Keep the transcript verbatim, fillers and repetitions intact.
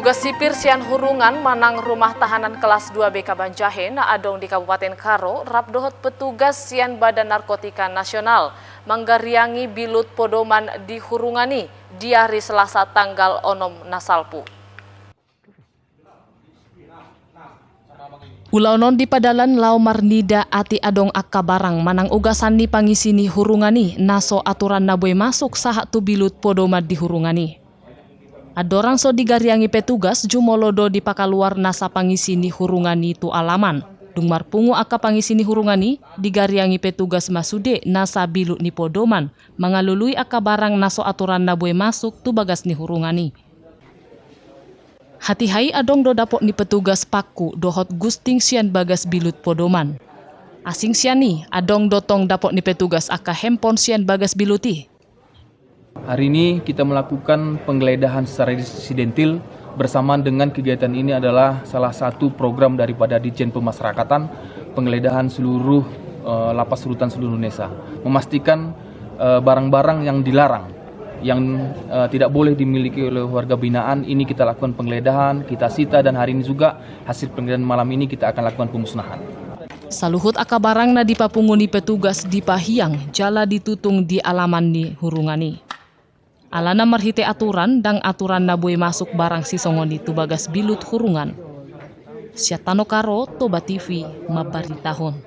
Petugas sipir sian Hurungan manang rumah tahanan kelas dua B Kabanjahe na adong di Kabupaten Karo rap dohot petugas sian Badan Narkotika Nasional manggariangi bilut podoman di Hurungan i di ari Selasa tanggal onom na salpu. Ulaon on di padalan laho marnida atik adong angka barang manang ugasan ni pangisi ni Hurungan i na so aturan na boi masuk sahat tu bilut podoman di Hurungan i. Andorang so digariangi petugas, jumolo do dipakaluar nasa pangisi ni Hurungan i tu alaman. Dung marpungu angka pangisi ni Hurungan i, digariangi petugas ma sude nasa bilut ni podoman mangalului angka barang na so aturan na boi masuk tu bagas ni Hurungan i. Hatiha i adong do dapot ni petugas paku dohot gunting sian bagas bilut podoman. Asing sian i, adong do tong dapot ni petugas angka handphone sian bagas bilut i. Hari ini kita melakukan penggeledahan secara insidentil bersamaan dengan kegiatan ini adalah salah satu program daripada Ditjen Pemasyarakatan, penggeledahan seluruh, eh, lapas rutan seluruh Indonesia. Memastikan, eh, barang-barang yang dilarang, yang, eh, tidak boleh dimiliki oleh warga binaan, ini kita lakukan penggeledahan, kita sita, dan hari ini juga hasil penggeledahan malam ini kita akan lakukan pemusnahan. Saluhut angka barang na dipapungu ni petugas dipahiang jala ditutung di alaman ni Hurungan i. Alana marhite aturan, ndang aturan na boi masuk barang sisongon i tu bagas bilut Hurungan. Sian Tano Karo, Toba T V, mambaritahon.